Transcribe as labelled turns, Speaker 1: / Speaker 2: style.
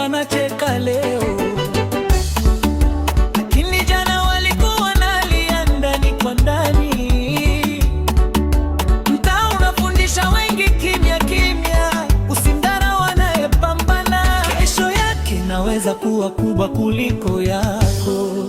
Speaker 1: Wanacheka leo, lakini jana walikuwa wanalia ndani kwa ndani. Mtaa unafundisha wengi kimya kimya, usimdharau anayepambana, kesho yake inaweza kuwa kubwa kuliko yako.